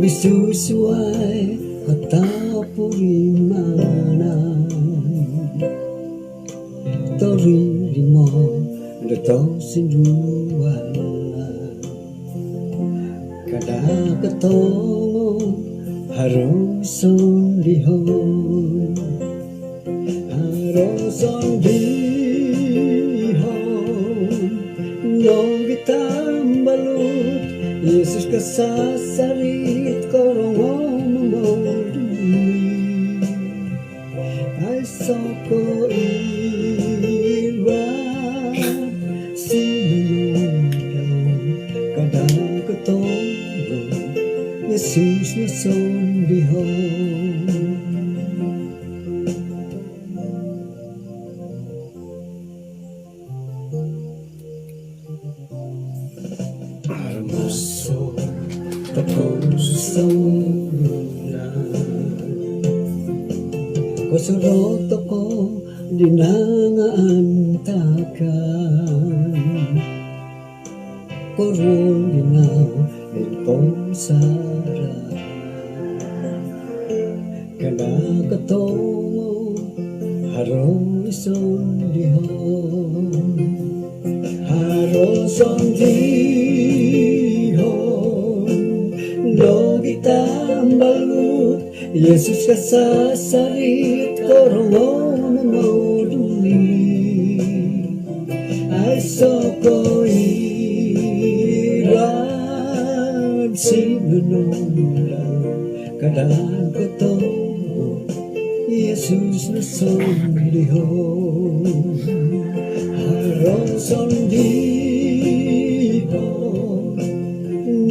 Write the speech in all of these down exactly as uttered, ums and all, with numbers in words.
Misusuai kotopurimanan, torimo do tosindualan. Kada kotongo haro sondihon, haro sondihon nogi tambalut. Yesus kasasarit korongo momoduli. Aiso ko iwat sinunudau, kada kotongo Yesus no sondihon. Armaso tokou sosongunan, kosorou tokou di nangaantakan, koruol ginavo id pomusarahan. Kada kotongo haro sondihon, haro sondihon nogi tambalut. Yesus kasasarit korongo momoduli. Aiso ko iwat sinunudau, kada kotongo Yesus no sondihon. Haro sondihon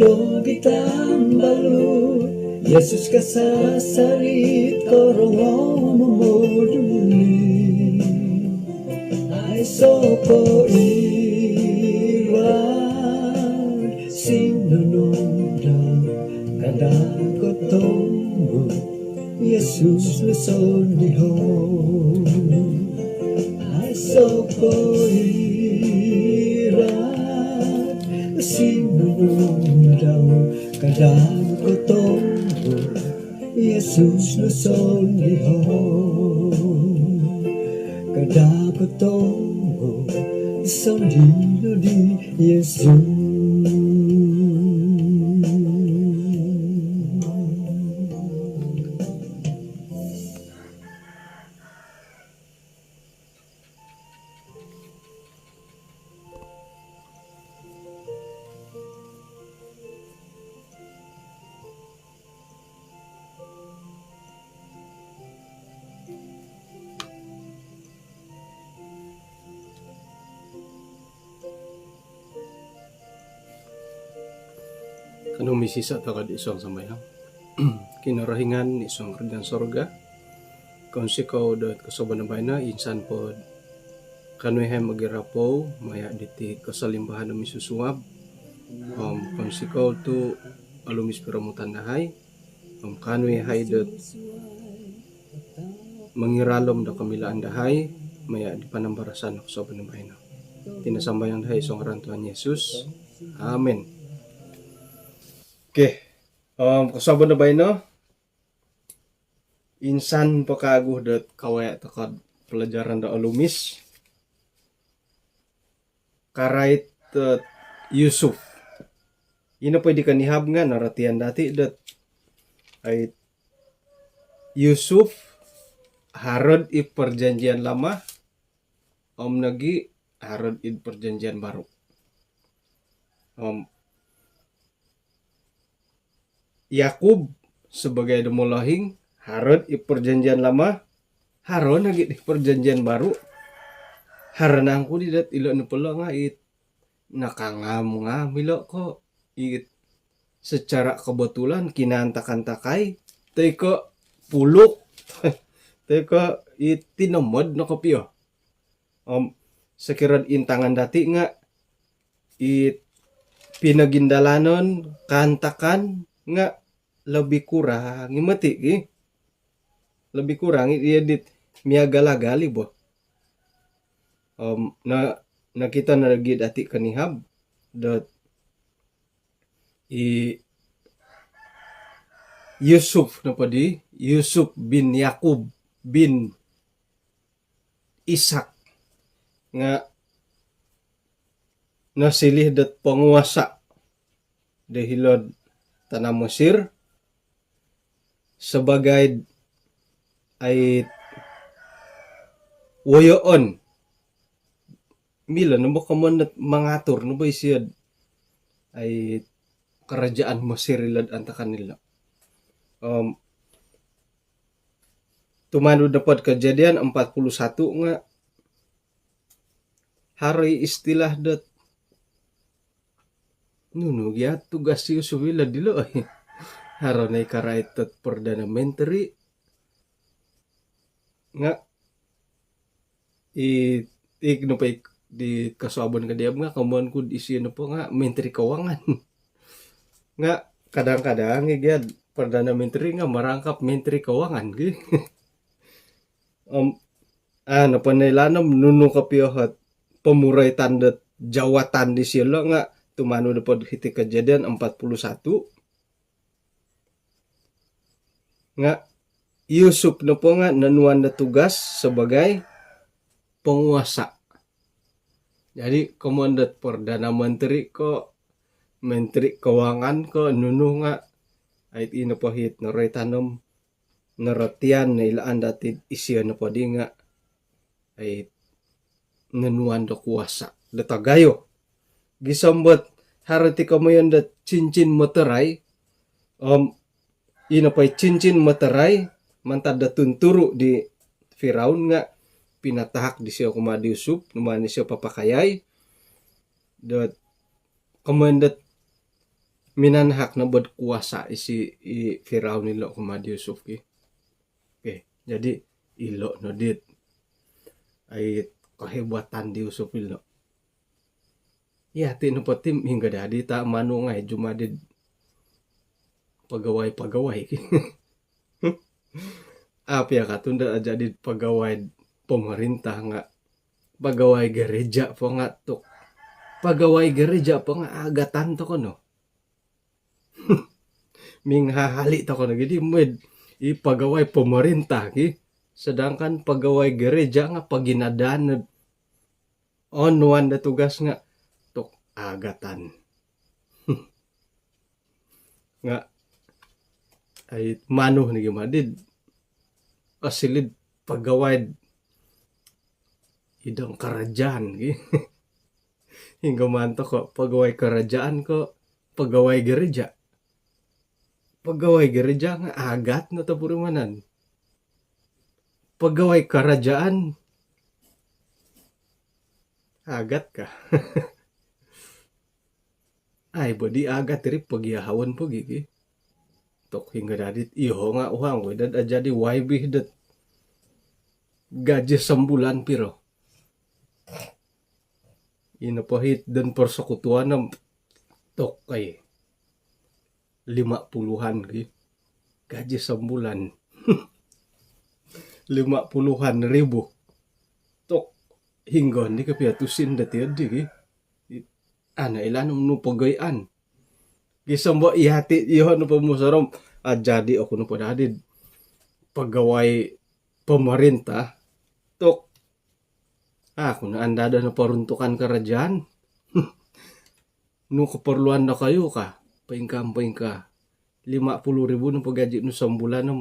nogi tambalut. Yesus kasasarit korongo momoduli. Aiso ko iwat sinunudau, kada kotongo Yesus no sondihon. Aiso ko iwat sinunudau, kada kotongo Yesus no sondihon. Kada kotongo sondihon di Yesus. Kanou misisa' toko' di suang sambayang. Kinorohingan i suang karajaan sorga, kounsikou dot kosuabon do baino, insan pod kaanu iyahai mogirapou maya' diti kosolimbahan om misusuab. Om kounsikou tu' olumis piromutan dahai om kaanu iyahai dot mongiralom do komilaan dahai maya' di panambarasan do kosuabon do baino. Iti no sambayang dahai id suang ngaran Tuhan Yesus. Amin. Okey. Om kosuabon do baino, insan po kawagu dot kawaya' toko'd palajaran do olumis karait dot Yusuf. Ino po di konihab nga' norotian dati' dot ai Yusuf haro'd i Perjanjian Lama om nogi' haro'd id Perjanjian Baru. Om Yakub sabagai do molohing, haro'd i Perjanjian Lama, haro nogi' di Perjanjian Baru. Haro nangku di dot ilo' nopo lo' nga' it nakangam-ngam ilo' ko' it secara kebetulan kinaantakan takai, toi ko' puluk, toi ko' it tinomod no kopio. Om sokiro'd intangan dati' nga' it pinogindalanon kaantakan nga' lebih kurang i moti' ki. Lebih kurang i' iyo dit miagal-agal i' bo. Om no, nokito nogi' dati' konihab dot i Yusuf nopo di, Yusuf bin Yakub bin Ishak nga nosilih dot ponguasa do hilo'd tana' Mesir sabagai ai woyoon. Milo no bo komoyon dot mangatur no bo isio'd ai karajaan Mesir ilo'd antakan ilo. Om tumanud nopo'd Kejadian empat puluh satu nga haro i istilah dot nunu gia tugas Yusuf ilo dilo. Haro no i karait dot Perdana Menteri nga i, i nopo i di kosuabon kodiab nga komoyon ku isio nopo nga Menteri Kewangan. Nga kadang-kadang i gia Perdana Menteri nga merangkap Menteri Kewangan ki. Om a nopo noilaan om nunu kopio ot pomoroitan dot jawatan disio lo nga tumanud nopo'd hiti Kejadian empat puluh satu nga Yusuf nopo nga nonuan do tugas sabagai ponguasa. Jadi komoyon dot Perdana Menteri ko, Menteri Kewangan ko, nunu nga ai i nopo it noroitan om norotian noilaan dati'd isio nopo di nga ai nonuan do kuasa do tagayo. Gisom dot haro ti komoyon do cincin meterai, om i nopo i cincin meterai mantad do tunturu di Firaun nga pinatahak disio kumaa'd Yusuf, numaan isio papakayai dot komoyon dot minanahak no bo'd kuasa isi i Firaun ilo kumaa'd Yusuf ki. Okey, jadi ilo no dit ai kehebatan di Yusuf ilo. Iya, ti nopo ti hinggo dadi ta manu ngai jumadi pegawai-pegawai ki. Api akatun da jadi pegawai pemerintah nga pegawai gereja po nga tuk. Pegawai gereja po nga agatan toko no. Minghahali toko no gidi moi'd i pegawai pemerintah ki. Sedangkan pegawai gereja nga paginadan onuan do tugas nga tuk agatan. Nga ai manu ni gima di osiliu pegawai idong kerajaan ki. Hinggo maan toko pegawai kerajaan ko pegawai gereja. Pegawai gereja nga agat no topurimanan. Pegawai kerajaan agat ka. Ai bodi agat iri pogiahawan pogi ki. Tok hinggo dadi iyoho nga uhang ku dad ajadi Y B dot gaji sebulan piro. Ino pohit dan persekutuan tok ai lima puluhan ki gaji sebulan. Lima puluhan ribu. Tok hinggo ni kopio tusin dati adi ki. Ana ilaan nu pegawai an. Gisom bo iyati iyoho nu pomusorom ajadi oku nu podadi pegawai pemerintah. Tok aku nu andado nu peruntukan kerajaan. Nu keperluan dokoyu ka poingkaa poingkaa lima puluh ribu nu po gaji nu sombulan om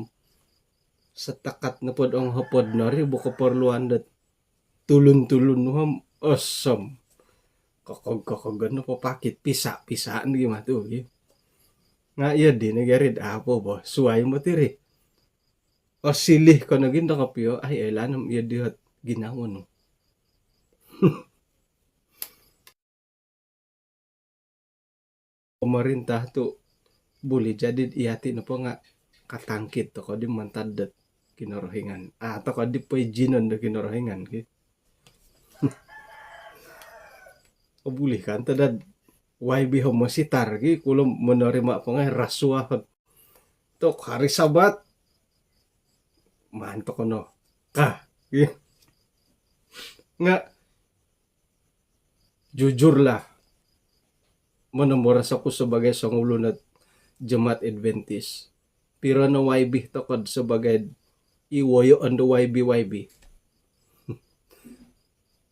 setakat nu pod ong hopod no ribu keperluan dot tulun-tulun nu om osom kokog-kokogon nu po pakit pisa-pisa nu gima tu gi. Nga iyo di no garid apo bo suai mo tiri. Osilih kono gin do kopio ai oilaan om iyo di hot ginawo nu. Pemerintah tu buli jadi iyati nopo nga katangkit toko di mantad dot Kinorohingan. Ah, toko di poijinon do Kinorohingan ki. Buli kan tadad Y B ho mositar ki kulo menerima pengai rasuah. Tok hari Sabat maan toko no ka ki. Nga jujurlah, monomboros oku sebagai songulun ot Jemaat Adventist. piro no Y B toko'd sabagai i woyoon do Y B, Y B.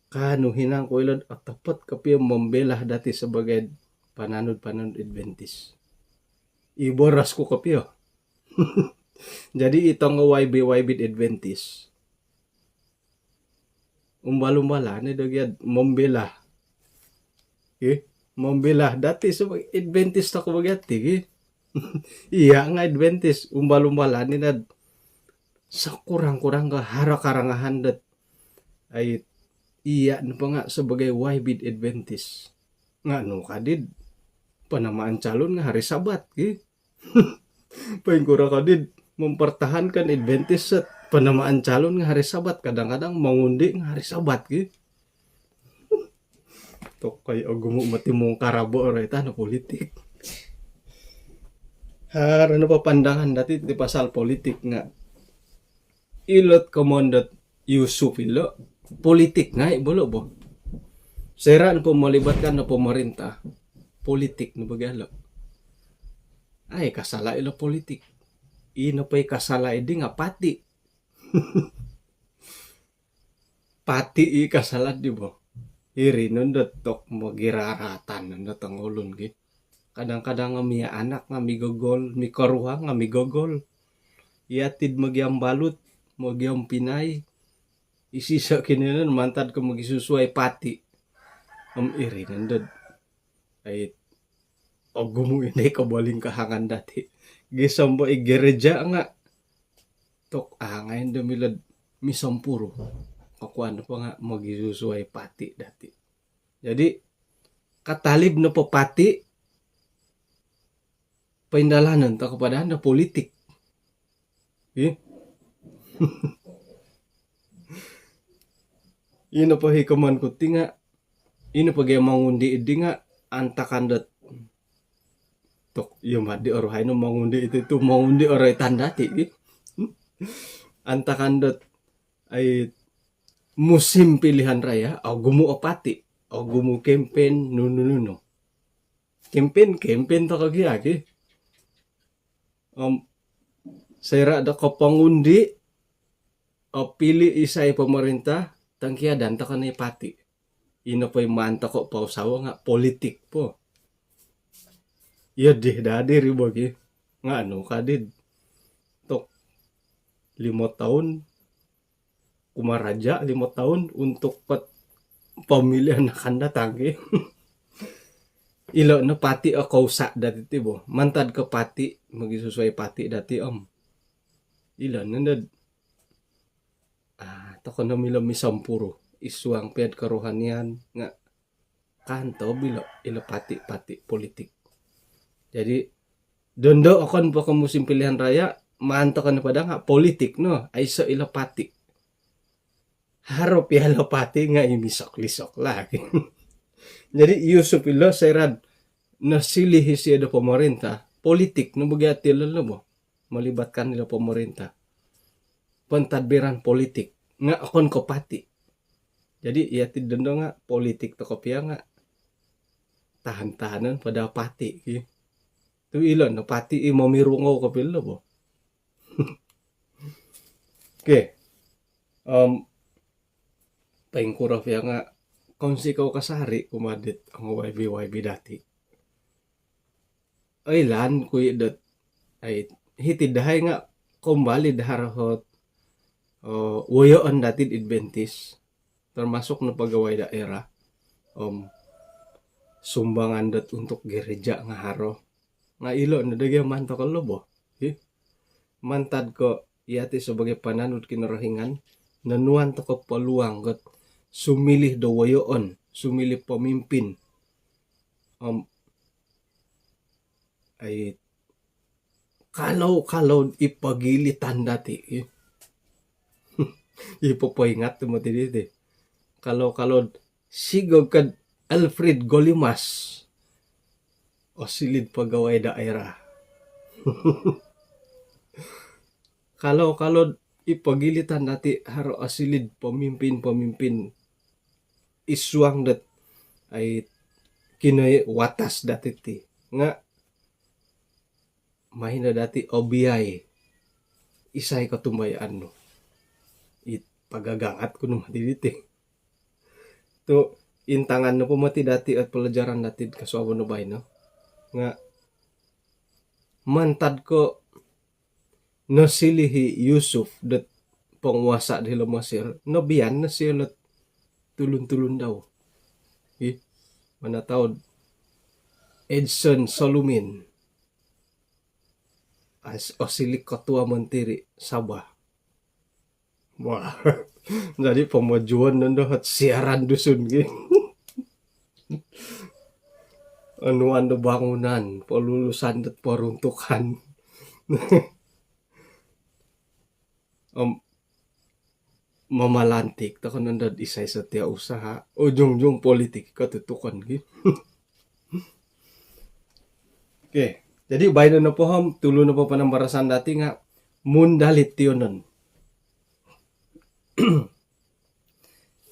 Kaanu hinang ku ilo'd otopot kopio mambelah dati' sabagai pananud-pananud Adventist. I boros ku kopio. Jadi i tongo Y B, Y B Adventist, umbal-umbalan i do gia'd mambelah. Ki? Mambelah dati' sabagai Adventist toko bo gia'd ti, ki? Iya' nga' Adventist, umbal-umbalan i nod sakurang-kurang ko haro karangahan dot, ai, iya' nopo nga' sabagai Y B Adventist. Nga' nu kadi'd panamaan calon nga' hari Sabat, ki? Poingkuro kadi'd mempertahankan Adventist set panamaan calon nga' hari Sabat, kadang-kadang mangundi' nga' hari Sabat, ki? Tokoi, ogumu' moti mongkarabo' oroitan o politik. Haro nopo pandangan dati' ti pasal politik nga' ilo't komoyon dot Yusuf ilo', politik ngai' bo ilo' bo. Soira' nopo melibatkan do pemerintah, politik no bo gia ilo'. Ai, kasala' ilo' politik. Ino po i kasala' iddi nga' pati'. Pati' i kasala' di bo. Iri nondo tok mogiraratan nondo tongulun, ki. Kadang-kadang nga' mianak nga' migogol, mikoruhang nga' migogol. Iyati'd mogiambalut, mogiompinai, isiso' kinoiyonon mantad ko mogisusuai pati'. Om iri nondo. Ai, ogumu' ino i kobolingkahangan dati'. Gisom bo i gereja nga' tok, a, ngai' ndo milo'd misompuru. Kokuan nopo nga' mogisusuai pati' dati'. Jadi, katalib nopo pati', poindalanon toko po daa do politik. Ih. Ino po i komoyon ku ti nga', ino po gia mangundi' iddi nga' antakan dot, tok, iyo maddi oruhai no mangundi' iti tu, mangundi' oroitan dati', ki. Antakan dot, ai, musim pilihan raya, ogumu' o pati', ogumu' kempen, nunu-nunu. Kempen, kempen toko gia, ki. Om soira' do kopongundi', opili' isai pemerintah, tongkiadan toko no i pati'. Ino po i maan toko pousawo nga' politik po. Iyo dih dadi ri bo, ki. Nga' nu kadi'd tok, limo toun, kumaraja' limo toun untuk pet pemilihan akan datang, ki. Ilo' no pati' o kousa' dati' ti bo. Mantad ko pati', mogisusuai pati' dati', om ilo' nondod, a, toko no milo misompuru id suang piya'd kerohanian nga' kanto bilo ilo pati-pati politik. Jadi, dondo okon po ko musim pilihan raya, maan toko no po daa nga' politik no, aiso ilo pati. Haro pia ilo pati nga' i misok-lisok lagi. Jadi, Yusuf ilo soira'd nosilih isio do pemerintah, politik no bo gia ti ilo bo. Melibatkan ilo pemerintah. Pentadbiran politik. Nga' okon ko pati. Jadi, iyati dondo nga' politik toko pia nga' tahan-tahanan pada pati, ki. Tu ilo no pati i momirungou kopio bo. Okey. Om, poingkuro pia nga' kounsikou kasari' kumaa dit ongo Y B-Y B dati'. Oilaan ku i' dot, ai, hiti dahai nga' kombali' daa haro ot, o, woyoon dati'd Adventist, termasuk no pegawai daerah, om sumbangan dot untuk gereja nga' haro. Nga' ilo' no daa gia maan toko lo bo. Hi? Mantad ko iyati' sebagai pananud Kinorohingan, nonuan toko peluang dot sumilih do woyoon, sumilih pemimpin. Om, ai, kalau-kalau i pogilitan dati', i, i popoingat tu moti diti. Kalau-kalau sigog kad Alfred Golimas osiliu'd pegawai daerah. Kalau-kalau i pogilitan dati' haro osiliu'd pemimpin-pemimpin id suang dot, ai, kinoi watas dati' ti. Nga' Mai no dati' obiai isai kotumbayaan nu. It pagagangat ku no mati diti. Tu' intangan nopo mati dati' ot pelajaran dati' kosuabon do baino nga' mantad ko' nosilihi' Yusuf dot penguasa' di hilo' Mesir, nobian no sio lot tulun-tulun dau. Ih, mana tau'd Edson Solumin as- osilik ketua menteri Sabah. Wah, jadi pemajuan nondo hot siaran Dusun gi. Onuan do bangunan, pelulusan dot peruntukan. Om mamalantik toko' nondo isai setiausaha, ujung-ujung politik kotutukon gi. Okey, jadi baino nopo om tulu nopo panambarasan dati' nga' Mundalit Tiyonon.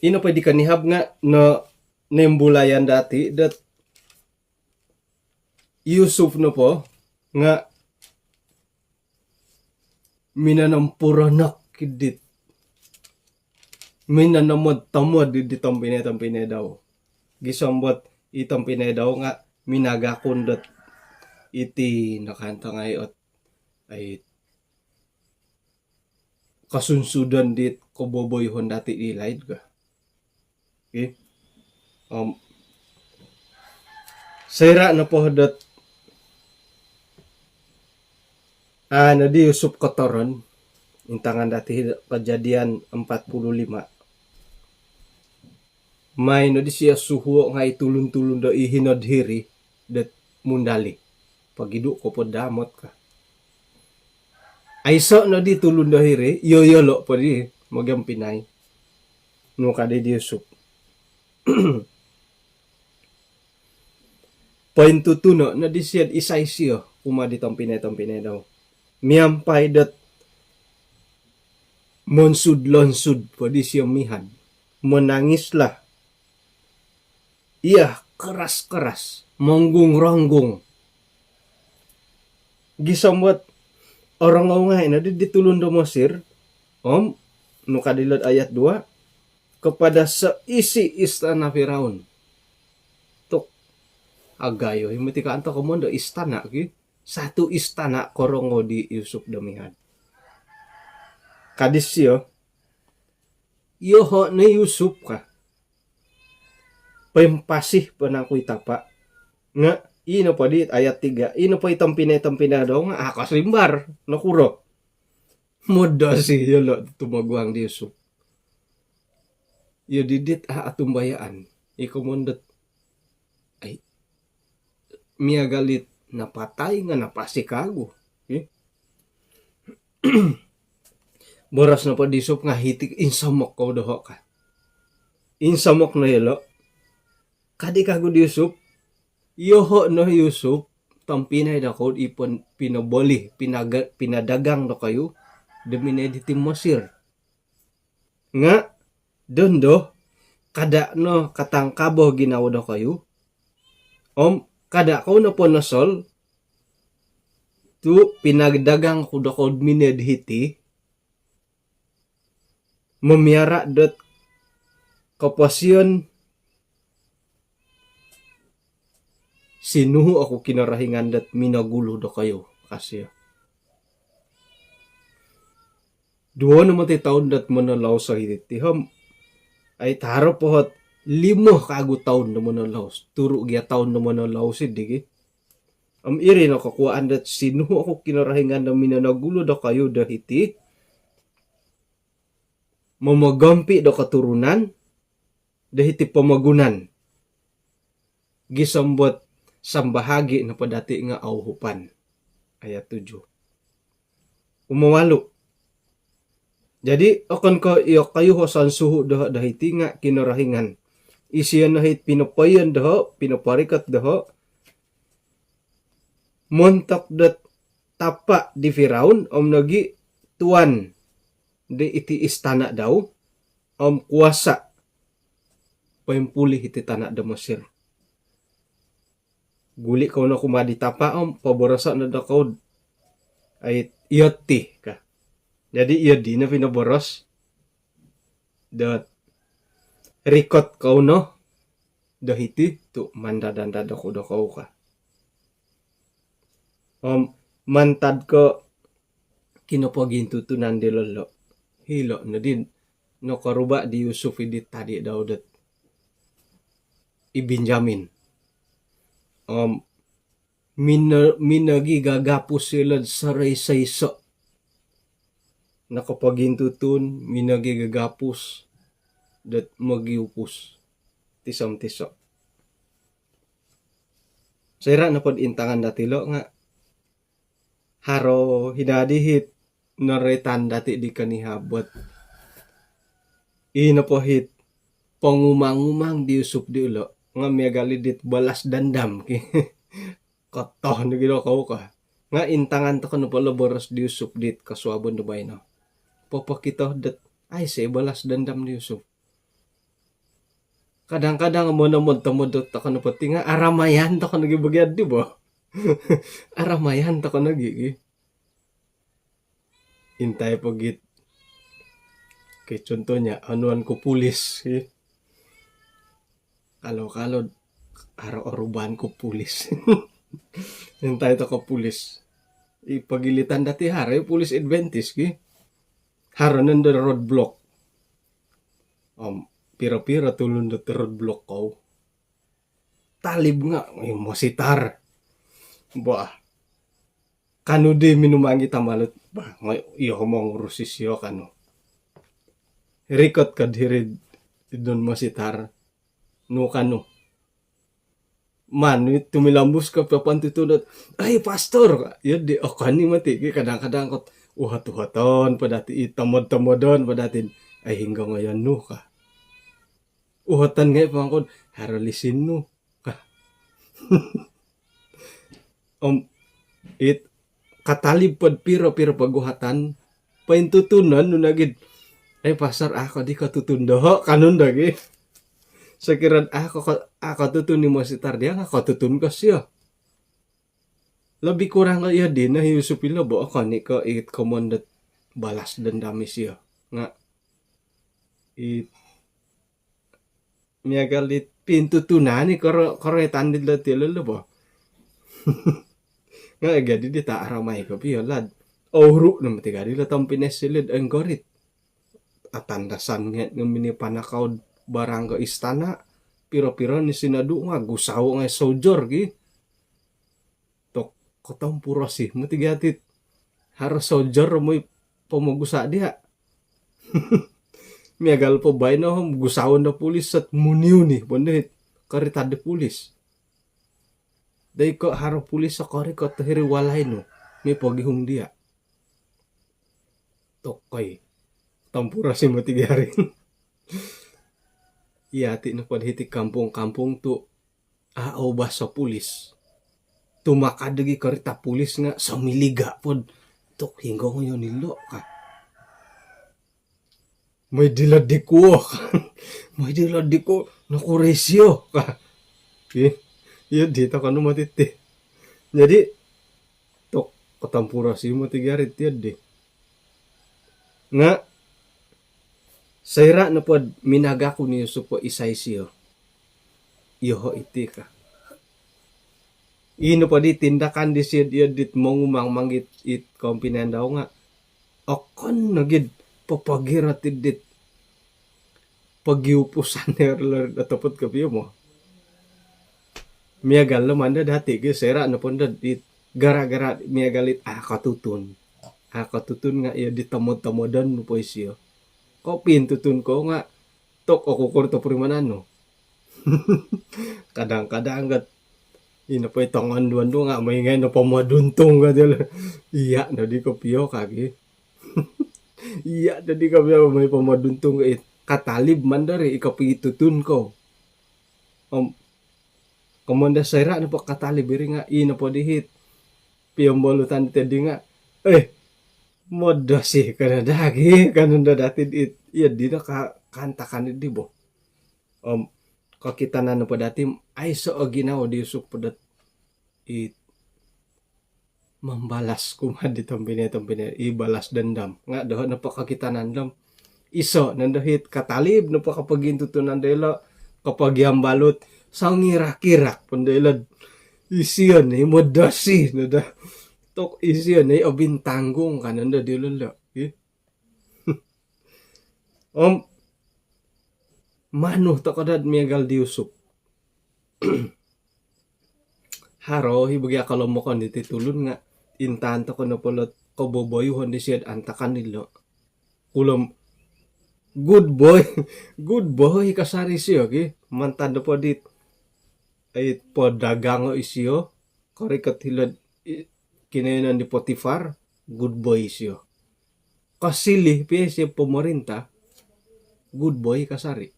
Ino po di konihab nga' no nimbulayan dati' dot Yusuf nopo nga' minonompuronok id dit, minonomod-tomod id dit tompinai-tompinai dau. Gisom dot i tompinai dau nga' minagakun dot iti nokanto ngai' ot ai kosunsudon dit koboboyoon dati' di laid ka. Okey. Om soira' nopo dot anu di Yusuf kotoron, intangan dati' Kejadian empat puluh lima. Mai nodi sio suhuo' ngai' tulun-tulun do i hinod hiri dot mundali. Pogidu' ko po damot ka. Aiso' nodi tulun do hiri, iyo-iyolo' podi mogompinai. Nu ka di Yusuf. Pointutuno' nodi sio'd isai sio kumaa di tompinai-tompinai dau. Miampai dot monsud-lonsud podi sio mihad. Menangislah ia keras-keras, monggung-ronggung. Gisom dot orongou ngai' nodi di tulun do Mesir, om nu ka di lo'd ayat dua, kepada seisi istana Firaun. Tu' agayo i moti kaanto komoyon do istana' ki. Satu istana' korongou di Yusuf do mihad. Ka disio, iyoho' no Yusuf ka. Poimpasi po nangku i tapa'. Nga' ino podi ayat tiga, ino po i tompinai-tompinai dau nga' a' kosimbar, nokuro. Modosi iyolo' tumoguang di Yusuf. Iyo didit a' otumbayaan. I komoyon dot ai, miagal it napatai nga' napasi kagu. Ih. Boros nopo di Yusuf nga' hiti, insomok kou doho' ka. Insomok no iyolo'. Ka di kagu di Yusuf, iyoho' no Yusuf, tompinai dokoyu i pon- pinoboli, pinaga- pinadagang dokoyu do minoi diti Mesir. Nga' dondo, kada' no katangkabo ginawo dokoyu, om kada' kou no ponosol, tu' pinadagang ku dokoyu do minoi hiti, momiara' dot koposion, sinuhu' oku Kinorohingan dot minogulu dokoyu, ka sio. Duo no moti toun dot monolous o hiti om, ai, haro po hot limo kagu toun do monolous. Turu' gia toun do monolous i digi. Om iri no kokuwaan dot sinuhu' oku Kinorohingan do minonogulu dokoyu do hiti, momogompi' do koturunan do hiti pomogunan. Gisom dot sambahagi' nopo dati' nga' ouhupan. Ayat tujuh. Umowalu'. Jadi, okon ko' iyokoyu o sonsuhu' doho' do hiti nga' Kinorohingan. Isio no hit pinopoiyon doho', pinoporikot doho', montok dot tapa' di Firaun, om nogi' tuan di iti istana' dau, om kuasa' poimpuli iti tana' do Mesir. Guli' kou no kumaa di tapa', om poboroso' no dokoyu Ai, iyo ti ka. Jadi iyo dino pinoboros dot rikot kou no do hiti tu' mandad-andad oku dokou ka. Om mantad ko' kinopogintutunan dilo' lo', hilo' nodi nokoruba' di Yusuf i di tadi' dau dot i Benjamin. Om mino- minogigagapus ilo'd soroiso-iso'. Nokopogintutun, minogigagapus dot mogiupus tiso-tiso'. Soira' nopod intangan dati' lo' nga' haro hino di hit noroitan dati' di konihab ot ii nopo hit pongumang-umang di Yusuf di ulo' nga' miagal i dit balas dendam ki. Kotoh nogi dokou ka. Nga' intangan toko' nopo lo' boros di Yusuf dit kosuabon do baino. Popokito dot aiso' i balas dendam di Yusuf. Kadang-kadang monomod-tomod toko' nopo ti nga' aramayan toko' nogi bagian di bo. Aramayan toko' nogi ki. Intai po git. Oke, contohnya, onuan ku pulis ki. Kalau-kalau haro oruban ku pulis. Intai toko' pulis. I pogilitan dati' haro i pulis Adventist ki. Haro nondo roadblock. Om piro-piro tulun dot roadblock kou. Talib nga' i mositar. Bah. Kanu di minumangi tamalut. Bah, ngai' iyo mongurus isio kanu. Rikot kad hiri'd don mositar. Nu kanu. Manu i tumilombus ko papan tutun dot, "Ai, pastor!" Iyo di okon i moti ki, kadang-kadang kot uhot-uhoton po dati' i, tomod-tomodon po dati'. "Ai, hinggo ngoyon nu?" ka. Uhoton ngai' pangkod, "Haro lisin nu?" ka. Om it katalib pod piro-piro poguhatan, pointutunon nu nogi'd, "Ai, pastor, a' ko di kotutun doho'," kanu nogi. Sokiro'd a' ko, a' kotutun i mositar diya' nga' kotutun ko sio. Lebih kurang ko iyo dino i Yusuf ilo bo, okon i ko' it komoyon dot balas dendam isio. Nga' it miagal dit pintutunan i koro-, koroitan dit lo' ti lo' bo. Nga' gadi dit aramai kopio lad. Ouru' no moti gadi lo' tompinai sili'd enggorit. Atandasan ngai' nga' minipanakau'd barang ko istana'. Piro-piro ni sinadu' nga' gusao' ngai' soldier gi. Tok, kotompurosi moti gati' it haro soldier moi pomogusa' diya'. Miagal po baino om gusaon do pulis sot muni-uni pondo it korita' di pulis. Dai ko' haro pulis sokorikot hiri walai nu moi pogihum diya'. Tokoi. Tompurosi moti gari. Iya ti nopod hiti kampung-kampung tu' a' oubas o pulis. Tumakad lagi korita' pulis nga' somiliga' pod. Tok, hinggo ngoyon ilo' ka. "Moi dilo'd di kuo," ka. "Moi dilo'd di kuo, nokuro isio?" ka. Ih, iyo di toko' no moti ti. Jadi tok, kotompurosi moti gari ti iyo di. Nga' soira' nopod minagaku ni Yusuf po isai sio, "Iyoho' iti," ka. Ii nopo di tindakan disio diyo dit mongumang-umang it, it kompinai dau nga' okon nogi'd popogirot id dit pogiupusan ilo' otopot kopio mo. Miagal lo mando dati' gi, soira' nopo ndo dit gara-gara miagal it a' kotutun. A' kotutun nga' iyo di tomod-tomodon nopo isio. Ko' pintutun kou nga' tok, oku kuro topurimanan nu. Kadang-kadang kat ino po i tongonduan tu nga' moi ngai' no pomoduntung ka dilo'. Iya' nodi kopio ka gi. Iya' nodi kopio moi pomoduntung ka, it katalib mando ri i kopitutun kou. Om komoyon do soira' nopo katalib iri nga' ii nopo di hit piombolutan di tadi nga', "Eh, modosi ko no daa gi," kanu ndo dati' dit. Iyo dino ka, kaantakan di bo. Om kokitanan nopo dati' aiso' o ginawo di Yusuf po dot it mambalas kumaa di tompinai-tompinai, i balas dendam. Nga' doho' nopo kokitanan dom iso' nondo hit katalib nopo kopogiintutunan dilo', kopogiambalut, songirak-irak pon dilo'. Isio ni modosi nondo. Tok isio ni obintanggung kan nondo dilo' lo. Ih. Om manu toko' dot miagal di Yusup. Haro hi bagi akalomokon diti tulun nga' intaan toko' nopo lot koboboyuhon disio'd antakan ilo'. Kulom, good boy. Good boy kasari sio ki. Mantad nopo dit, ai, podagango' isio, korikot hilo'd i-, kinoiyonon di Potifar, good boy sio. Kosilih pia isio pomorintah, good boy kasari.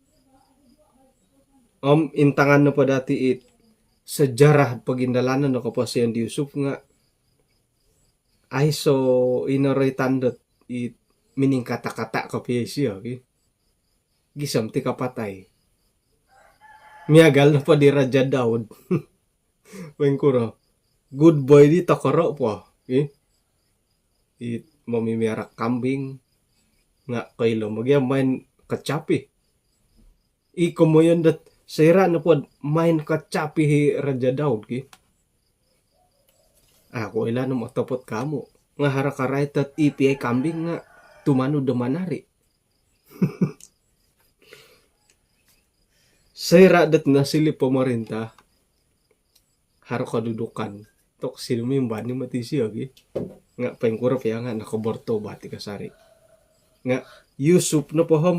Om intangan nopo dati' it sejarah pogindalanon do koposion di Yusup nga' aiso' ino roitan dot it miningkata-kata kopio isio ki. Gisom ti kapatai. Miagal nopo di Raja Daud. Poingkuro. Good boy di tokoro' po. Ih. It momimiara' kambing. Nga' koilo mogi main kecapi. I komoyon dot soira' nopod main kecapi hi Raja Daud ki. Aku ilaan om otopot kamu. Nga' haro karait dot i piai kambing nga' tumanud do manari. Soira' dot nosilih pomorintah, haro kodudukan. Tok sinumimban ni moti isio gi. Nga' poingkuro pia nga' nokobortobat i kasari. Nga' Yusup nopo om,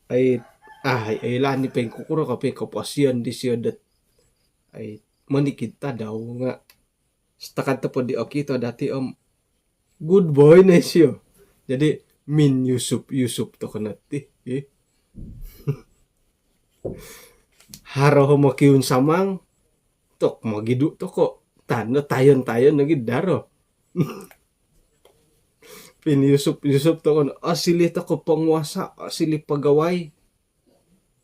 ai, ah, ai, ilaan ni poingkukuro kopio koposion disio dot, ai, monikid tadau nga' setakat nopo di okito dati' om good boy no isio. Jadi min Yusup, Yusup toko' no ti, ih. Haro ho mokiunsamang, tok mogidu' toko'. Tanda tayon-tayon lagi daro. Pin Yusup, Yusup toko' no, osilih toko' penguasa, osilih pegawai.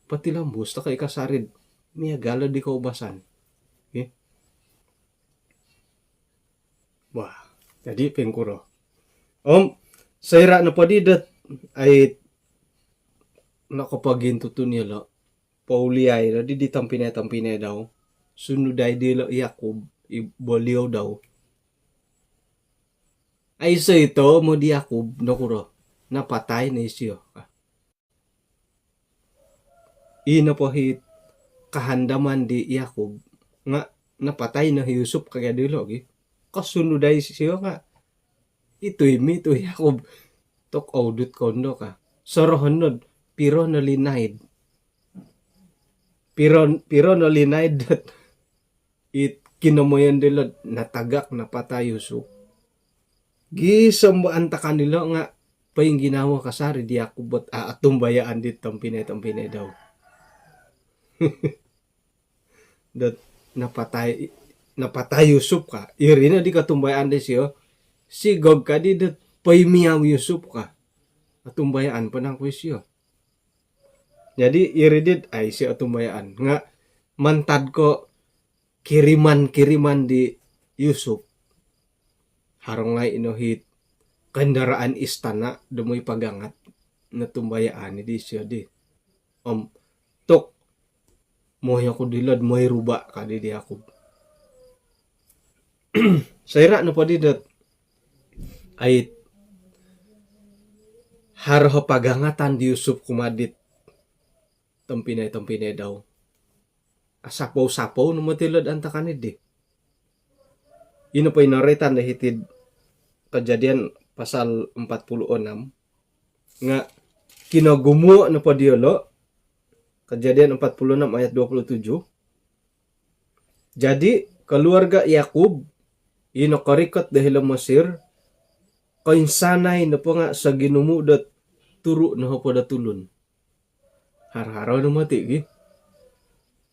Potilombus toko' i kasari'd miagal di koubasan. Ih. Wah, jadi poingkuro. Om soira' nopo di dot, ai, nokopogintutun iyolo', pouliai no di, di tompinai-tompinai dau. Sunudai dilo' i Yakub, i boliou dau. Aiso' ito mo di Yakub, nokuro. Napatai no isio. Ino po hi kahandaman di Yakub nga' napatai no hi Yusup ka gia dilo' gi. Kosunudai isio nga' itu imi tu Yakub. Tok oudut kondo ka. Sorohon nod piro no linaid. Piro, piro no linaid dot it kinomoyon dilo'd natagak napatai Yusup. Gisom bo antakan dilo' nga' poingginawo kasari di Yakub ot a' otumbayaan di tompinai-tompinai dau. Dot napatai, napatai Yusup ka. Iri no di kotumbayaan disio. Sigog kadi dot poimiau Yusup ka. Otumbayaan po nangku isio. Jadi iri dit ai isio otumbayaan. Nga' mantad ko' kiriman-kiriman di Yusup. Haro ngai' ino hit kendaraan istana' do moi pagangat. Notumbayaan i disio di. Om tok, moi oku dilo'd moi ruba' kadi di Yakub. Soira' nopo di dot, ai, haro ho pagangatan di Yusup kumaa dit tompinai-tompinai dau. Asapou-sapou no moti ilo'd antakan iddi. Ino po i noroitan do hiti'd Kejadian pasal empat puluh enam. Nga' kinogumuo' nopo diyolo', Kejadian empat puluh enam ayat dua puluh tujuh. Jadi, keluarga Yakub i nokorikot do hilo' Mesir, koinsanai nopo nga' soginumu' dot turu' nohopod o tulun. Haro-haro no moti' gi.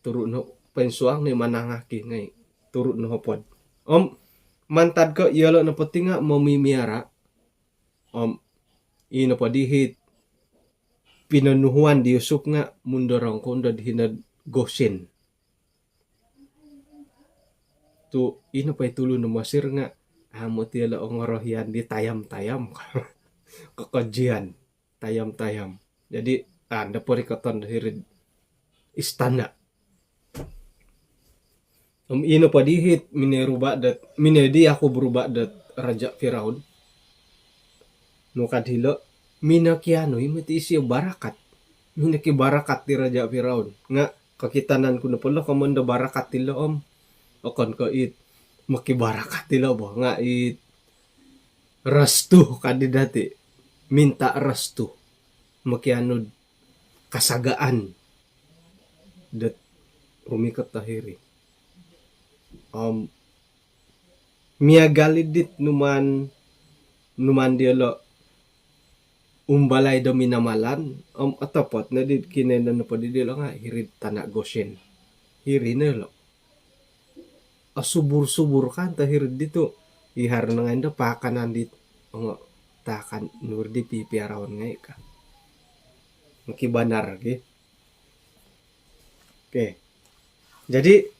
Turu' no, poinsuang ni manangaki ngai'. Turu' nohopod. Om mantad ko' iyolo' nopo ti nga' momimiara'. Om ii nopo di hit pinonuhuan di Yusup nga' mundorong kondo di hino'd Gosen. Tu' ino po i tulun do Mesir nga' amu' ti ilo' ongorohian di tayam-tayam. Kokojian tayam-tayam. Jadi' ando porikoton do hiri'd istana'. Om ino po di hit minoruba' dot, mino di Yakub ruba' dot Raja' Firaun. Nu kad hilo', minokianu i moti isio barakat. Minokibarakat di Raja' Firaun. Nga' kokitanan ku nopo lo' komoyon do barakat ilo' om okon ko' it mokibarakat ilo' bo. Nga' it restu kadi dati'. Minta restu. Mokianu'd kasagaan dot rumikot do hiri. Om miagal i dit numaan, numaan diyolo' umbalai do minamalan, om otopot no di kinoiyonon nopo di diyolo' nga' hiri'd tana' Gosyen. Hiri no ilo'. Osubur-subur kan to hiri'd ditu'. Iharo no ngai' do paakanan dit ongo taakan nu ri di pipiaraon ngai' ka. Mokibanar gi. Okey. Jadi'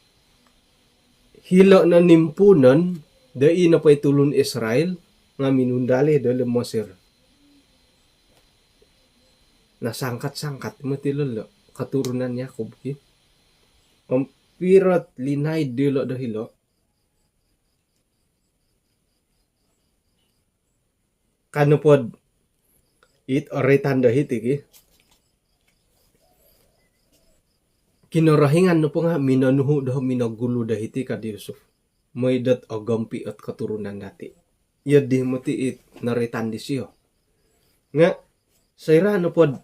hilo' no nimpuunon do ii nopo i tulun Israel nga' minundalih do hilo' Mesir. Nasangkat-sangkat moti ilo' lo' keturunan Yakub ki. Om piro't linaid diyolo' do hilo'. Ka nopod it oritan do hiti ki, Kinorohingan nopo nga' minonuhu' do minogulu do hiti ka di Yusuf. Moi dot ogompi' ot keturunan dati'. Iyo di moti it noritan disio. Nga' soira' nopod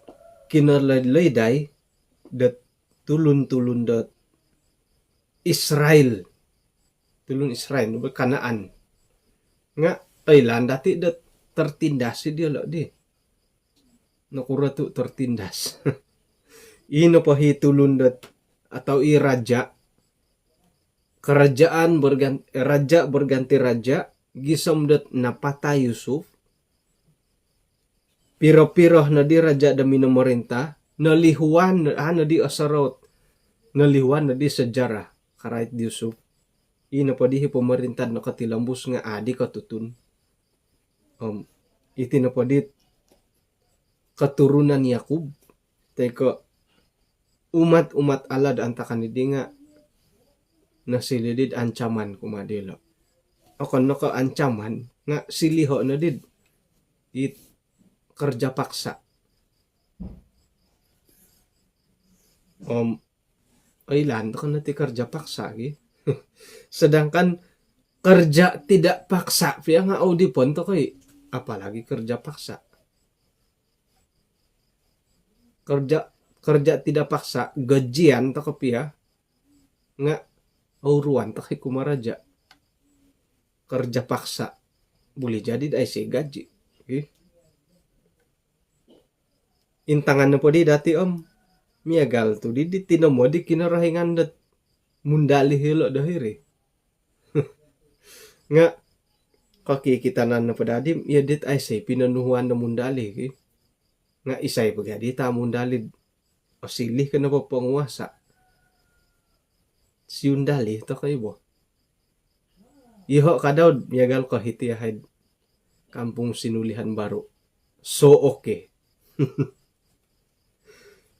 kinoloid-loidai dot tulun-tulun dot Israel. Tulun Israel, nopo Kanaan. Nga' oilaan dati' dot tertindas i diyolo' di. Nokuro tu' tertindas? Ii nopo hi tulun dot, atau i raja', kerajaan bergan-, raja berganti raja', gisom dot napatai Yusuf, piro-piro nodi raja' do minomorinta, nolihuan, a' nodi osorou, nolihuan nodi sejarah karait di Yusuf. Ii nopo di hi pomorinta nokotilombus nga' a' di kotutun. Om iti nopo di keturunan Yakub, toi ko' umat-umat Allah do antakan di nga' nosiliu di'd ancaman kumaa diyolo'. Okon no ko' ancaman, nga' siliho' no di'd it kerja paksa. Om oilaan toko' no ti kerja paksa gi. Sedangkan kerja tidak paksa pia nga' odipon toko' i. Apalagi kerja paksa. Kerja, kerja tidak paksa, gajian toko' pia nga' ouruan toko' i kumaa raja'. Kerja paksa. Boleh jadi aiso gaji. Ih. Intangan nopo di dati' om miagal tu' di, di tinomod di Kinorohingan dot mundalih ilo' do hiri. Nga' kokikitanan nopo dadi, iyo dit aiso pinonuhuan do mundalih ki. Nga' isai po gadi ta mundalih, osilih ko nopo penguasa. Siundalih toko' i bo. Iyoho' kadau'd miagal ko hiti yahai'd Kampung Sinulihan Baru. So oke.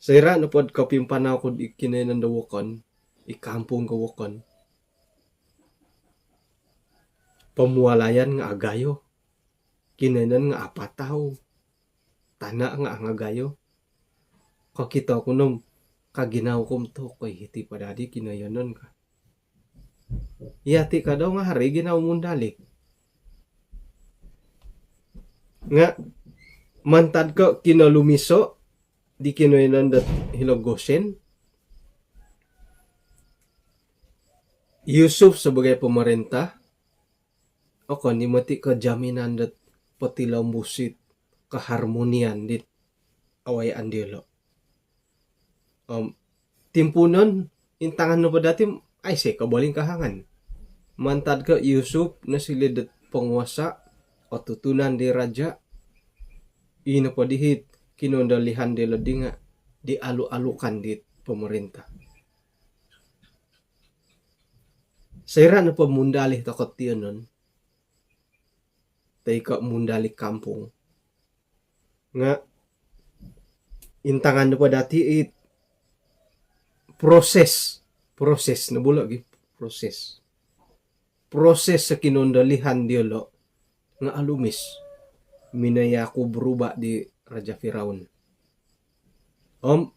Soira' nopod kopimpanau ku'd i kinoiyonon do wokon, i kampung ko wokon, pomualayan nga' agayo, kinoiyonon nga' apatau, tana' nga' angagayo. Kokito ku nom ka ginawo ku om tokoi hiti po dadi kinoiyonon ka. Iyati' kadau nga' haro i ginawo mundalih. Nga' mantad ko' kinolumiso' di kinoiyonon dot hilo' Gosyen, Yusuf sebagai pemerintah, okon i moti' ko' jaminan dot potilombus it keharmonian dit awayaan diyolo'. Om timpuunon, intangan nopo dati' aiso kobolingkahangan. Mantad ko' Yusuf nosiliu dot penguasa, otutunan di raja', ii nopo di hit kinoundalihan diyolo' di nga' dialu-alukan dit pemerintah. Soira' nopo mundalih toko' tiyonon toi ko' mundalih kampung nga' intangan nopo dati' it proses, proses no bula' gi, proses. Proses o kinondolihan diyolo' nga' alumis. Minaya' ku berubah di Raja Firaun. Om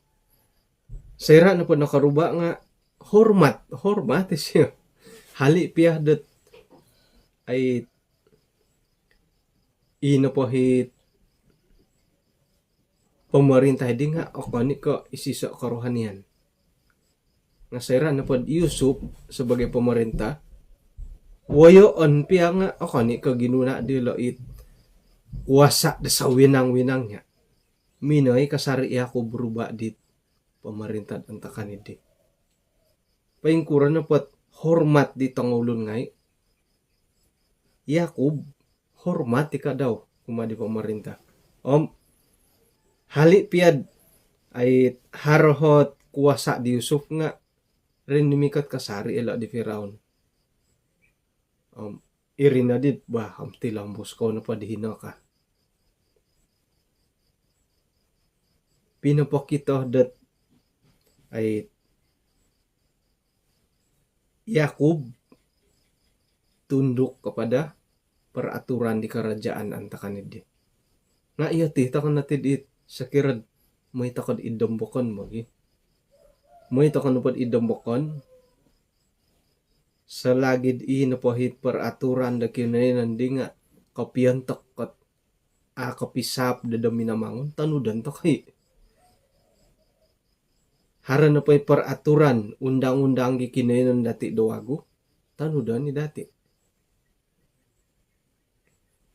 soira' nopo nokoruba' nga' hormat, hormat isiyo. Hali' piya dot ai ino po hit pemerintah di nga' okon i' ko' isiso' kerohanian. Nga' soira' nopod Yusuf sebagai pemerintah, woyoon piya nga' okon i' ko' ginuna' dilo' it kuasa' do sawinang-winang nga' minoi kasari' Yakub berubah dit pemerintah antakan di. Poingkuro nopod hormat di tongoulun ngai', Yakub hormat i' kadau kumaa di pemerintah. Om hali' piya'd ai haro hot kuasa' di Yusuf nga' rinimikot kasari' ilo' di Firaun. Om iri noddi bah, om tilombus kou nopo di hino ka. Pinopokito dot ai Yakub tunduk kepada peraturan di kerajaan antakan di. Nga' iyo ti toko' noti di, sokiro'd moi toko'd id dombokon bo gi. Moi toko' nopod id dombokon, selagi'd ii nopo hit peraturan do kinoiyonon di nga' kopiontok kot a' kopisaap do do Minamangun, tonudon toko' i'. Haro nopo i' peraturan, undang-undang gi kinoiyonon dati' do wagu, tonudon i' dati'.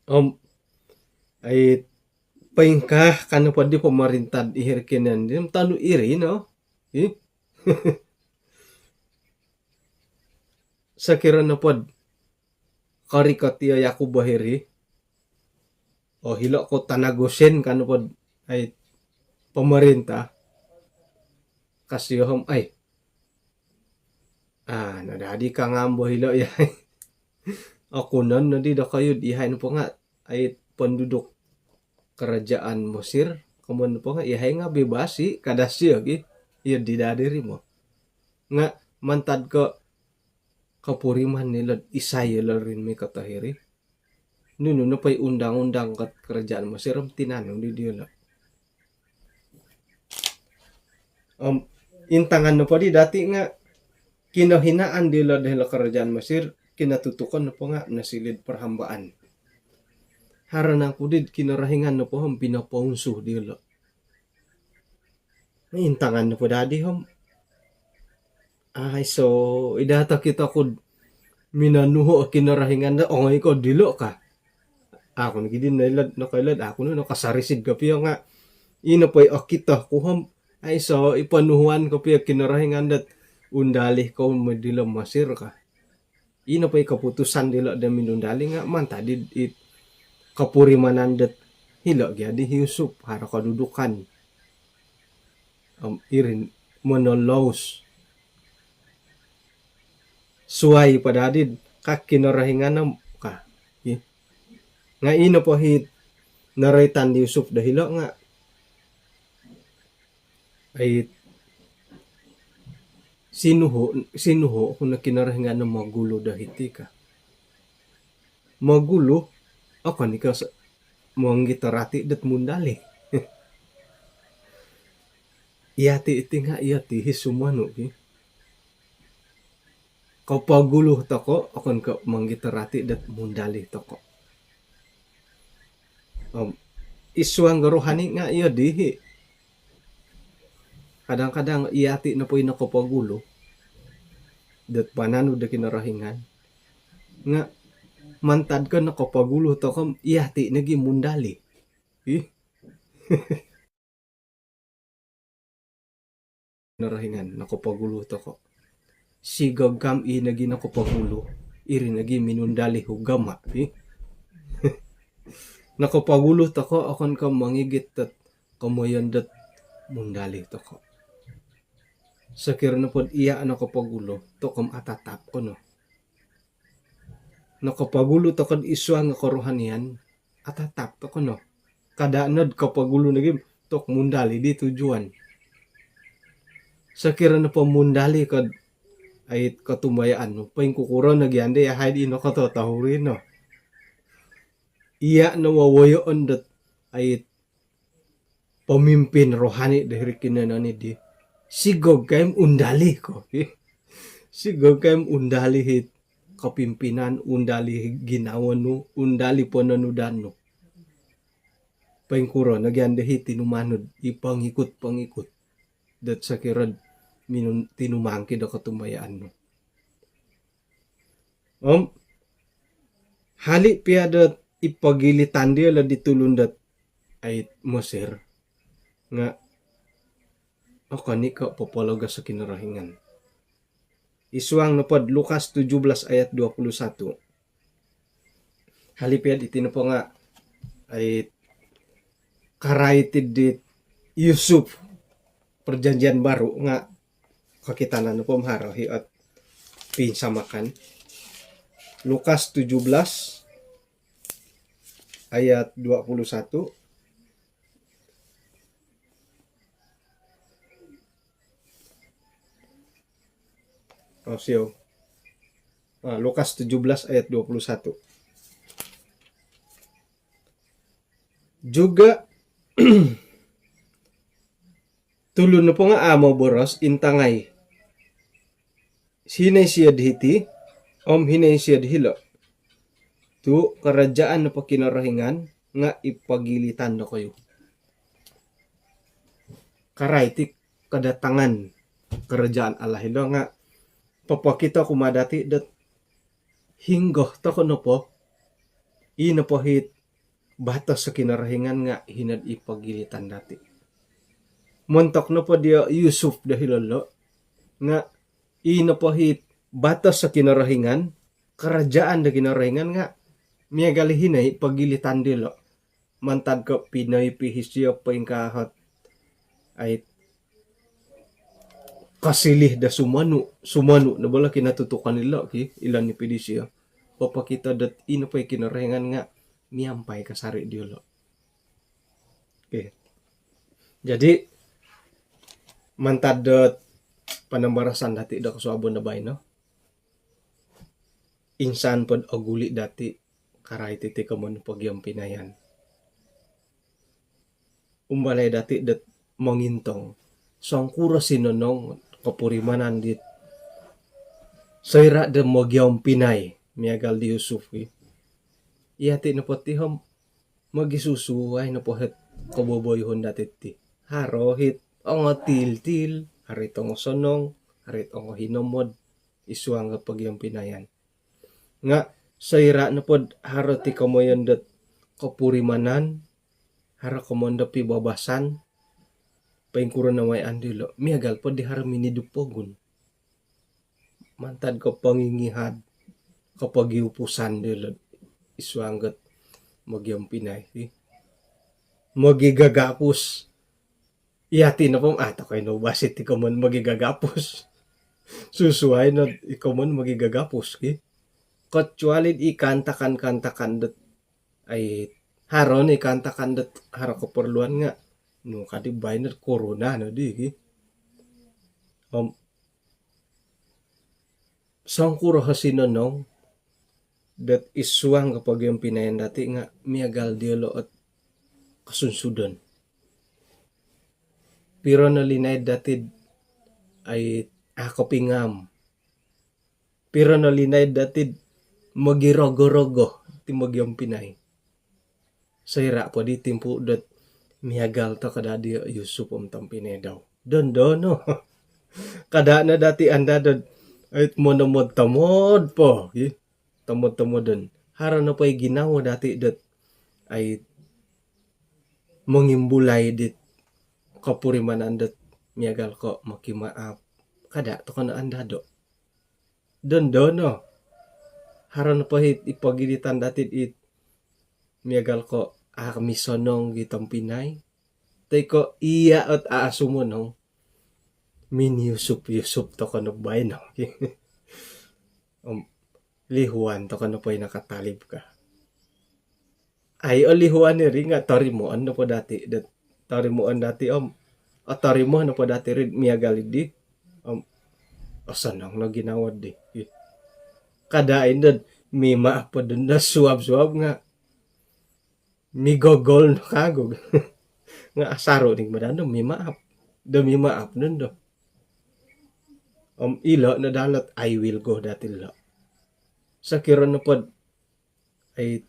Om ai poingkaa ka nopo di pemerintah di hiri kinoiyonon di, tonudon iri no. Ih. Sokiro nopod korikot iyo Yakub bo hiri, o hilo' ko' tana' Gosen ka nopod ai pemerintah, ka siyo om ai, a' no dadi ka ngam bo hilo' iyahai. Okunon noddi dokoyu'd iyahai nopo nga' ai penduduk kerajaan Mesir, komoyon nopo nga' iyahai nga' bebas i', kada' siyo gi, iyo di dadi ri mo. Nga' mantad ko' kopuriman ilo'd isai ilo' rinimikot o hiri, nunu nopo i' undang-undang kot kerajaan Mesir om tinanu di diyolo'. Om intangan nopo di dati' nga' kinohinaan diyolo' do hilo' kerajaan Mesir, kinotutukon nopo nga' nosiliu'd perhambaan. Haro nangku di'd Kinorohingan nopo om pinopounsuh diyolo'. Intangan nopo dadi om, aiso' i' daa tokito ku'd minonuhu' o Kinorohingan do ongoi ko' dilo' ka. Aku nogi di noilo'd, nokoilo'd aku no nokosorisid kopio nga' ino po i' okito ku om aiso' i' ponuhuan kopio Kinorohingan dot undalih kou moi dilo' Mesir ka. Ino po i' keputusan dilo' do minundalih nga' mantad i' it kopurimanan dot hilo' gia di Yusuf, haro kedudukan. Om iri monolous. Suwai po dadi'd ka Kinorohingan om ka. Ih. Nga' ino po hit noroitan di Yusuf do hilo' nga' ai sinuhu', sinuhu' ku no Kinorohingan no mogulu do hiti ka. Mogulu, okon i' ko' so-, mongitorati' dot mundalih. Iyati' iti nga' iyati' hi sumonu' ki. Kopogulu toko', okon ko' mongitorati' dot mundalih toko'. Om id suang do rohani nga' iyo di hi. Kadang-kadang iyati' nopo i' nokopogulu dot pananud do Kinorohingan nga' mantad ko' nokopogulu toko' om iyati' nogi mundalih. Ih. Kinorohingan nokopogulu toko'. Si gogam i' nogi nokopogulu, iri nogi minundalih ugama, ih. Nokopogulu toko', okon ko' mongigit dot komoyon dot mundalih toko'. Sokiro nopod iya' nokopogulu toko' om atatap ko no. nokopogulu toko id suang do kerohanian, atatap toko no. Kada nod kopogulu nogi tu mundali di tujuan. Sokiro nopo mundali ko id kotumbayaan nu, poingkukuro nogi anda yahai di nokototohuri no. Iya no wowoyoon dot id pemimpin rohani do hiri kinonon di. Sigog kai om undali ko. Sigog kai om undali it kepimpinan, undali ginawo nu, undali pononudan nu. Poingkuro nogi anda i tinumanud, i pengikut-pengikut dot sokiro minun- tinumangki do kotumbayaan nu. Om hali pia dot id pogilitan diolo di tulun dot id Mesir nga okon i ko popologos o Kinorohingan. Id suang nopo do Lukas tujuh belas ayat dua puluh satu. Hali pia diti nopo nga id karait di Yusuf, Perjanjian Baru nga kokitanan nopo om haro i ot pinsamakan. Lukas tujuh belas ayat dua puluh satu. Oh, siou. Ah, Lukas tujuh belas ayat dua puluh satu. Juga tulun nopo nga amu moboros, intangai, hinonggo isio do hiti om hinonggo isio do hilo, tu kerajaan nopo Kinorohingan nga id pogilitan dokoyu. Karait i kedatangan kerajaan Allah ilo nga popokito kumaa dati dot hinggo toko nopo, i nopo it batos o Kinorohingan nga hino id pogilitan dati. Montok nopo di Yusuf do hilo lo nga i nopo it batos o Kinorohingan, kerajaan do Kinorohingan nga miagal i hino id pogilitan diolo. Mantad ko pinoipi isio poingkaa ot ai kosilih do sumonu, sumonu no bo lo kinatutukan ilo ki, ilo nipi disio. Popokito dot i nopo i Kinorohingan nga miampai kasari diolo. Okey. Jadi mantad dot panambarasan dati do kosuabon do baino, insan po do oguli dati karait iti komoyon pogiompinayan. Umbalai dati dot mongintong songkuro sinonong kopurimanan dit soira do mogiompinai miagal di Yusuf i. Yati nopo ti om mogisusuai nopo it koboboyuhon dati ti. Haro it ongotiltil, haro it ongosonong, haro it ongohinomod id suang do pogiompinayan. Nga soira nopo do haro ti komoyon dot kopurimanan, haro komoyon do pibabasan, poingkuro no wayaan diolo, miagal po di haro minidu pogun. Mantad ko pongingihad, kopogiupusan diolo id suang dot mogiompinai ti. Mogigagapus. Yati nopo om, ah, tokou no basi ti komoyon mogigagapus. Susuai no i komoyon mogigagapus ki. Kecuali i kaantakan-kaantakan dot ai haro no i kaantakan dot haro keperluan nga nu kadi baino do korona no di ki. Om songkuro o sinonong dot id suang do pogiompinayan dati nga miagal diolo ot kosunsudon. Piro no linaid dati do ai a kopingam. Piro no linaid dati do mogirogo-rogo ti mogiompinai. Soira po di timpu dot miagal toko daa di Yusuf om tompinai dau. Dondo no. Kada no dati andado dot ai monomod-tomod po, i. Tomod-tomodon. Haro nopo i ginawo dati dot ai mongimbulai dit kopurimanan dot miagal ko mokimaap. Kada toko no andado. Dondo no. Haro nopo it id pogilitan dati it miagal ko a misonong i tompinai toi ko iya ot a sumonong, miniyusup-yusup toko no baino. Om Lihuan toko' nopo i nakatalib ka. Ai, olihuan iri nga' torimoon nopo dati' dot, torimoon dati' om otorimo nopo dati' ri miagal iddi om osonong no ginawo ddi. Kada' indod mimaap po dondo suab-suab nga' migogol no kagu. Nga' asaru' ni mada' do mimaap, do mimaap dondo. Om ilo' no dalot, I will go dati' ilo'. Sokiro nopod ai,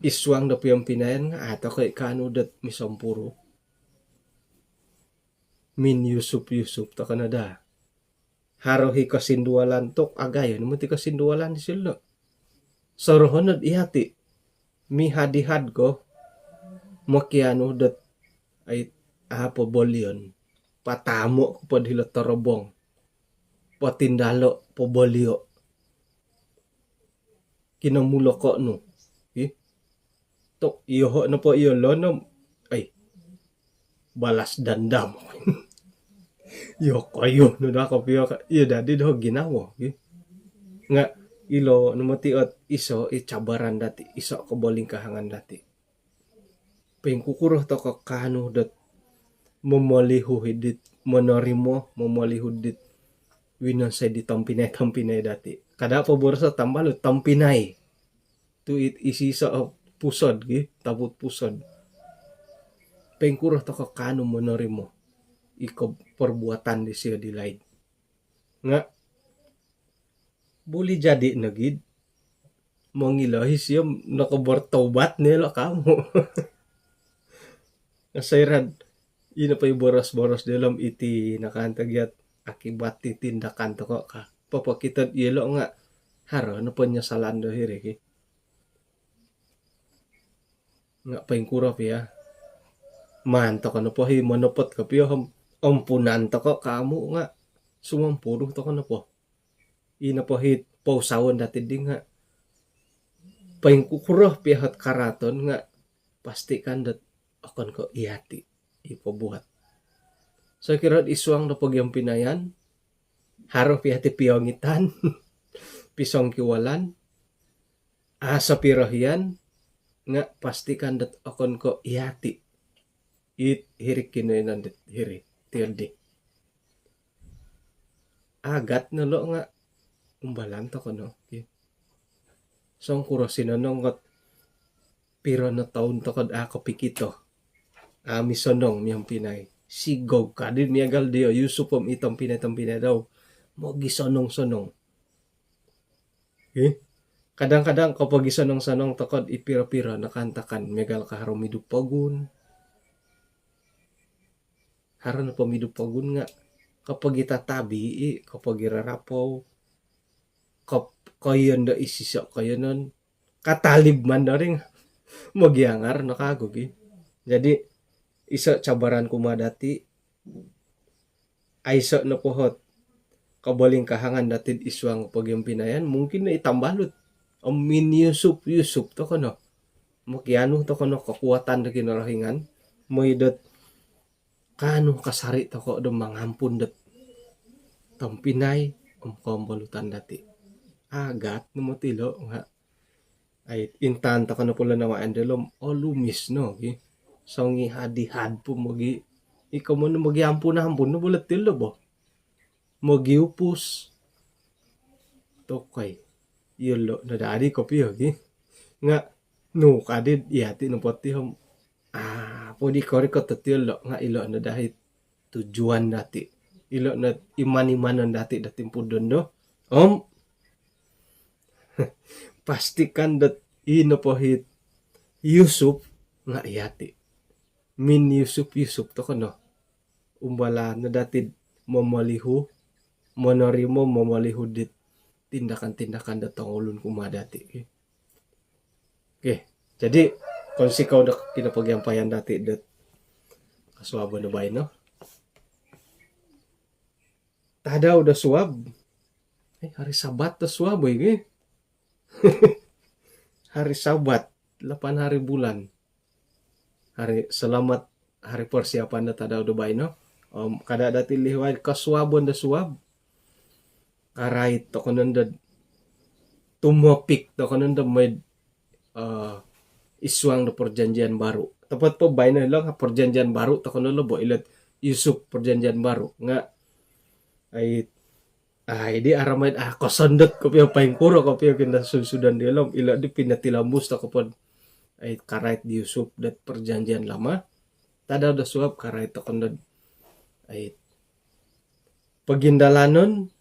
isuang do piompinayan nga' a' toko' i' kaanu dot misompuru. Minyusup-yusup toko' no daa. Haro hi kosinduolan tu' agayo no moti kosinduolan disilo'. Sorohon nod iyati'. Mihad-ihad ko mokianu dot ai, a' pobolion. Patamo' ko pod hilo' torobong. Potindalo', pobolio'. Kinomuloko' nu. Ih. Tu' iyoho' nopo iyolo' no, ai, balas dandam. Iyokoyu no daa kopio ka. Iyo dadi do ginawo, ih. Nga' ilo' no moti ot iso' i cabaran dati', iso' kobolingkahangan dati'. Poingkukuro toko' kaanu dot momolihu hi dit monorimo, momolihu dit winonsoi di tompinai-tompinai dati'. Kada' poboroso' tambalut, tompinai. Tu' it isiso' o pusod gi, tabut pusod. Poingkuro toko' kaanu monorimo i koporbuatan disio di laid. Nga' buli jadi' nogi'd mongilo hi sio nokobortobat no ilo' kamu'. Soira'd ino po i boros-boros diyolo' om iti nakaantagiat akibat ti tindakan toko' ka. Popokito'd iyolo' nga' haro no ponyosalan do hiri ki. Nga' poingkuro pia. Maan toko' nopo hi monopot kopio om ompunan toko' kamu' nga' sumompuru toko' nopo. Ino po hi pousawon dati' di nga' poingkukuro pia hot karaaton nga' pastikan dot okon ko' iyati' i pobuat. Sokiro'd isuang do pogiompinayan, haro pia ti piongitan, pisongkiwalan, a' sopiro hiyan, nga' pastikan dot okon ko' iyati' it hiri kinoiyonon dit hiri, tiyo di. Agat no lo' nga' umbalan toko' no, ki. Songkuro sinonong kot piro no toun toko'd a' kopikito. A' misonong miompinai. Sigog kadi miagal diyo Yusup om i tompinai-tompinai dau. Mogisonong-sonong. Hi? Kadang-kadang kopogisonong-sonong toko'd i piro-piro nakaantakan miagal ka haro midop pogun. Haro nopo midop pogun nga' kopogitatabi i, kopogirarapou, kop-, koiyon do isiso' koiyonon, katalib man do ring. Mogiangar no kagu gi. Jadi, iso' cabaran kumaa dati', aiso' nopo hot kobolingkahangan dati'd isuang pogiompinayan, mungkin no i tambalut. Om minyusup-yusup toko' no. Mokianu toko' no kokuatan do Kinorohingan. Moi dot kaanu kasari' toko' do mangampun dot tompinai om kombolutan dati'. Agat no moti lo' nga' ai, intaan toko' no pula nawaan dilo' om olumis no gi. Songihad-ihad po mogi. Iko mono mogiampun-ampun no bulat dilo' bo. Mogiupus. Tokoi. Iyolo' no dadi kopio gi. Nga' nu kadi'd iyati' nopo ti om, a' po di korikot dot iyolo' nga' ilo' no dahit tujuan dati'. Ilo' no iman-imanon dati' do timpu dondo. Om pastikan dot i nopo hi Yusup nga' iyati'. Minyusup-yusup toko' no. Umbalan no dati'd momolihu, monorimo, momolihu dit tindakan-tindakan do tongulun kumaa dati'. Okey. Jadi, kounsikou do kinopogiampayan dati' dot kosuabon do baino. Tadau do suab. Eh, hari Sabat do suab, oi, gi. Hari Sabat, lapan hari bulan. Hari, selamat hari persiapan do tadau do baino. Om, kada' dati' lihuai kosuabon do suab. Karait toko' nondo tumopik toko nondo mooi, eh, id suang do perjanjian baru. Topot po baino ilo nga perjanjian baru toko nondo bo, ilo Yusuf perjanjian baru. Nga, ai, ai, di aramai, ah, kosondot kopio, poingkuro kopio kinasunsudon diolo om ilo di pinotilombus toko po, ai, karait di Yusuf dot perjanjian lama. Tadau do suab karait toko nondo, ai, pogindalanon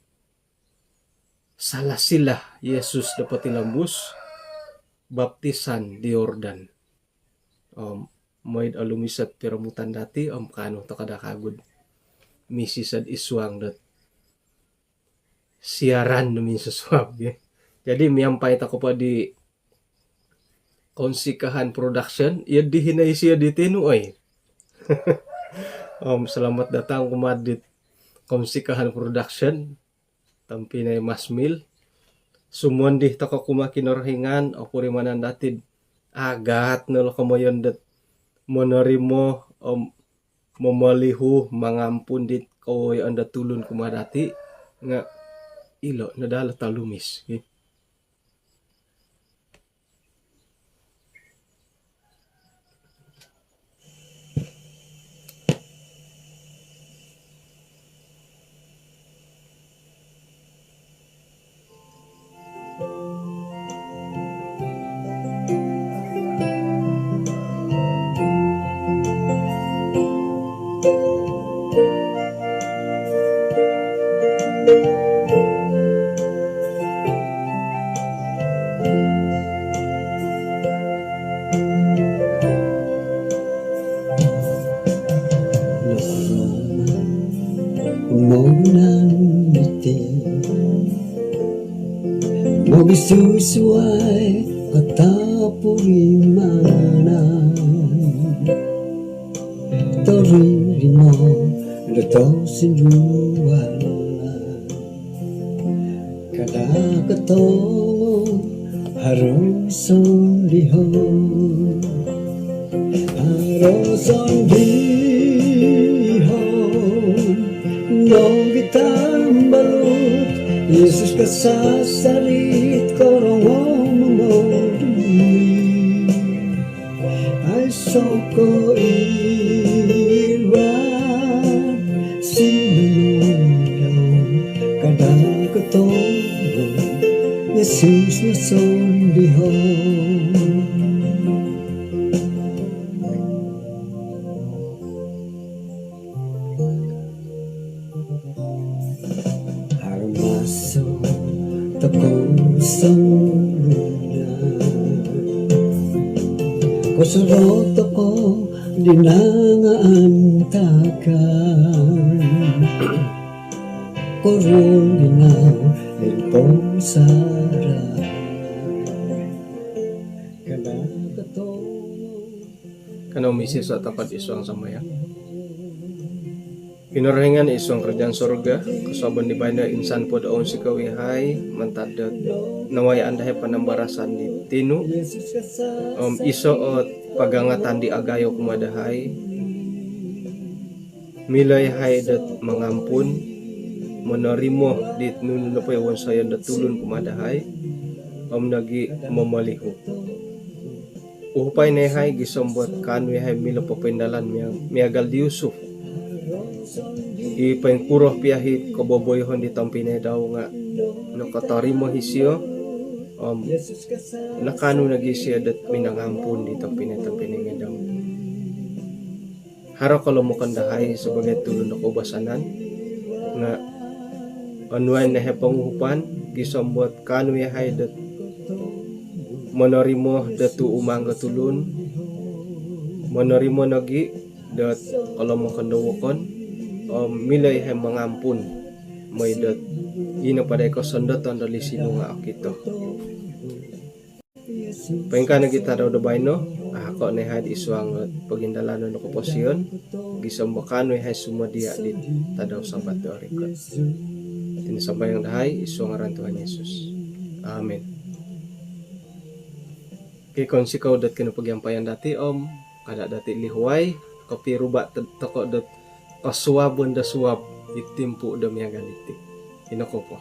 salah sila Yesus do potilombus, baptisan di Yordan. Om mooi do olumis ot piromutan dati, om kaanu toko daa kagu do misiso id suang dot siaran do minsusuab, ya. Jadi, miampai toko po di Kounsikahan Production, iyo di hino isio di tinu, oi. Om selamat datang kumaa di Kounsikahan Production, tompinai Masmil. Sumondi toko kumaa Kinorohingan, opurimanan dati do agat no lo komoyon dot monorimo om momolihu, mangampun dit kowoyoon do tulun kumaa dati, nga ilo no daa lo tolumis, ki. Nokorongou momunan diti, mogisusuai kotopurimanan, torimo do tosindualan. Kada kotongo haro sondihon, haro sondihon nogi tambalut, Yesus kasasarit korongou momoli. Aiso koilaan sinunudau, kada kotongo Yesus no sondihon. Haro maso tokou songunan, kosorou tokou di nangaantakan, koruol di nau di pomusarahan. Kada kotongo. Kanou misiso toko id suang sambayang. Kinorohingan id suang kerajaan sorga, kosuabon di baino insan po do ounsikou yahai mantad do nawayaan dahai panambarasan di tinu om iso ot pagangatan di agayo kumaa dahai. Milo yahai dot mangampun, monorimo dit nunu nopo i wonsoyon do tulun kumaa dahai om nogi momolihu. Uhupai no yahai gisom dot kaanu yahai milo popoindalan mia-, miagal di Yusuf. I poingkuro pia it koboboyoon di tompinai dau nga nokotorimo isio om nakaanu nogi isio dot minangampun di tompinai-tompinai dau. Haro kolomokon dahai sabaagi tulun do koubasanan, nga onuai no yahai ponguhupan gisom dot kaanu yahai dot monorimo do tuu mangga tulun, monorimo nogi dot kolomokon do wokon om milo yahai mangampun mooi dot ino po dii kosondoton do lisin nu nga okito. Poingkaa nogi tadau do baino, ahako no yahai id suang dot pogindalanon do koposion gisom dot kaanu yahai sumodia di tadau Sabat do rikot. Iti no sambayang dahai id suang ngaran Tuhan Yesus. Amin. Okey, kounsikou dot kinopogiampayan dati om kada dati lihuai kopiruba to-, toko dot kosuabon do suab id timpu do miagal diti. Ino ko po.